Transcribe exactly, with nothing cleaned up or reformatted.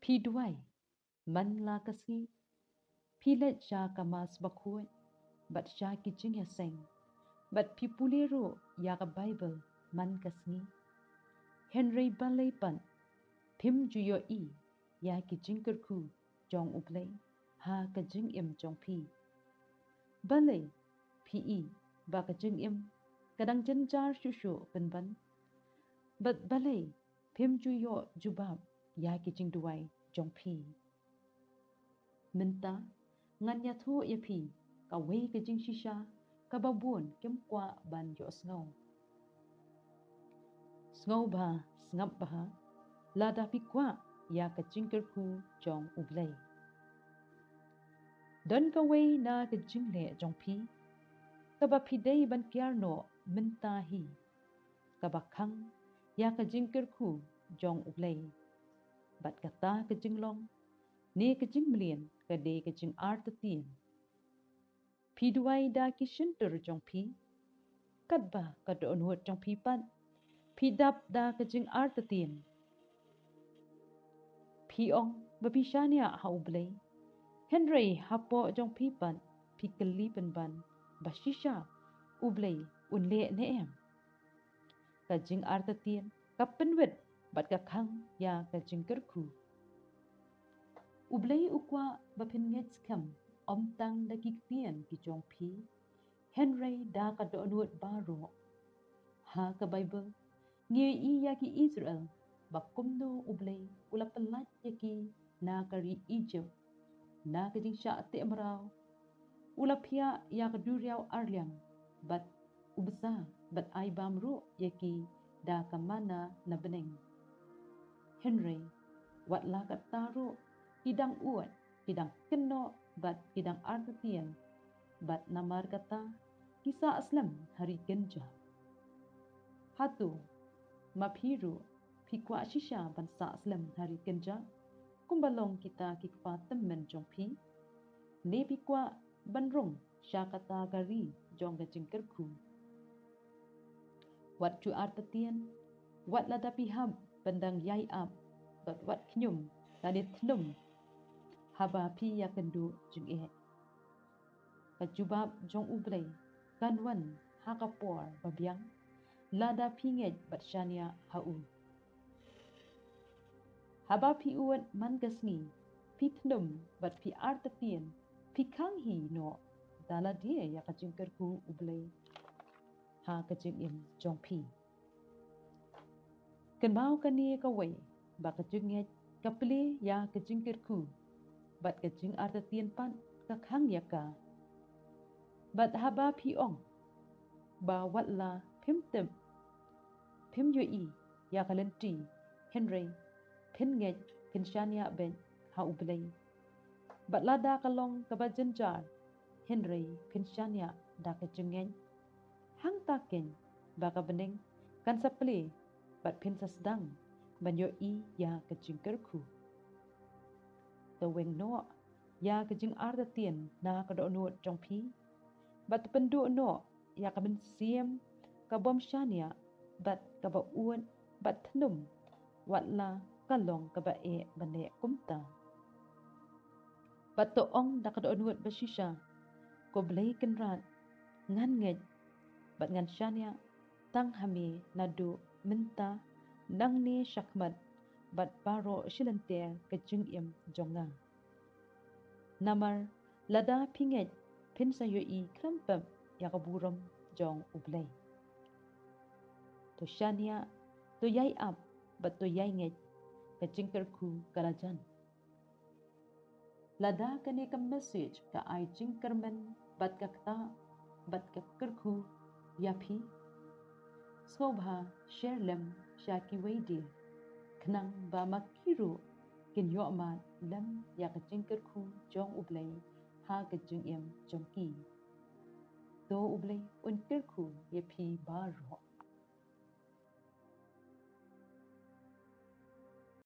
Phi duwai man la ka sngi, phi leit sha ka Mass bakhuid bad sha ki jingïaseng, bad phi pule ruh ïa ka Baibl man ka sngi. Hynrei balei pat phim ju ïohi ïa ki jingkyrkhu jong U Blei ha ka jingim jong phi? Balei phi i ba ka jingim ka dang jynjar shuh shuh pynban? Bad balei phim ju ïoh jubab ïa ki jingduwai jong phi? Mynta ngan ïathuh ïa phi kawei ka jingshisha kaba bun kim kwah ban ïohsngew. Sngewbha sngap bha lada phi kwah ïa ka jingkyrkhu jong U Blei. Don kawei na ka jingleh jong phi kaba phi dei ban kiar noh mynta hi, kaba khang ïa ka jingkyrkhu jong U Blei. Bad kata ka jinglong ne ka jingmlien ka dei ka jingartatien. Phi duwai da ki shyntur jong phi, katba ka dohnud jong phi pat phi dap da ka jingartatien. Phi ong ba phi shaniah ha U Blei, hynrei hapoh jong phi pat phi kylli pynban ba shisha U Blei un leh ne em. Ka jingartatien ka pynwit bad ka khang ïa ka jingkyrkhu. U Blei u kwah ba phin ngeit skhem ym tang da ki ktien ki jong phi, hynrei da ka dohnud baroh. Ha ka Baibl ngi ïohi ïa ki Israel ba kumno U Blei u la pyllait ïa ki na ka ri Egypt na ka jingshah teh mraw. U la phiah ïa ka duriaw arliang bad u bsa bad ai bam ruh ïa ki da ka manna na bneng. Hynrei wat la katta ruh ki dang ud, ki dang kynnoh bad ki dang artatien, bad namar kata ki sah slem ha ri kynja. Hato ma phi ruh phi kwah shisha ban sah slem ha ri kynja kumba long kita ki kpa tymmen jong phi? Ne phi kwah ban rung sha kata ka ri jong ka jingkyrkhu? Wat ju artatien, wat lada phi hap ban dang ïai ap, bad wat khñium lane thnum haba phi ïakynduh jingeh. Ka jubab jong U Blei kan wan ha ka por ba biang lada phi ngeit bad shaniah ha u. Haba phi ud man ka sngi, phi thnum bad phi artatien, phi khang hi noh da lade ïa ka jingkyrkhu U Blei ha ka jingim jong phi. Kynmaw kane kawei, ba ka jingngeit ka plie ïa ka jingkyrkhu, bad ka jingartatien pat ka khang ïa ka. Bad haba phi ong ba wat la phim tip, phim ïohi ïa ka lynti, hynrei phin ngeit, phin shaniah beit ha U Blei. Bad lada ka long kaba jynjar, hynrei phin shaniah da ka jingngeit, hangta keiñ ba ka bneng kan sa plie bad phin sa sdang ban ïohi ïa ka jingkyrkhu. To weng noh ïa ka jingartatien na ka dohnud jong phi, bad to pynduh noh ïa ka mynsiem ka bym shaniah bad kaba ud bad thnum, wat la ka long kaba eh ban leh kumta. Bad to ong da ka dohnud ba shisha, Ko Blei Kynrad, ngan ngeit bad ngan shaniah tang ha me naduh mynta nangne shakhmat bad baroh shi lynter ka jingim jong nga. Namar lada phi ngeit, phin sa ïohi khlem pep ïa ka burom jong U Blei. To shaniah, to ïai ap bad to ïai ngeit, ka jingkyrkhu ka la jan. Lada kane ka message ka ai jingkyrmen bad ka ktah bad ka kyrkhu ïa phi, sngewbha share lem sha kiwei de, khnang ba ma ki ruh kin ïohmad lem ïa ka jingkyrkhu jong U Blei ha ka jingim jong ki. To U Blei un kyrkhu ïa phi baroh.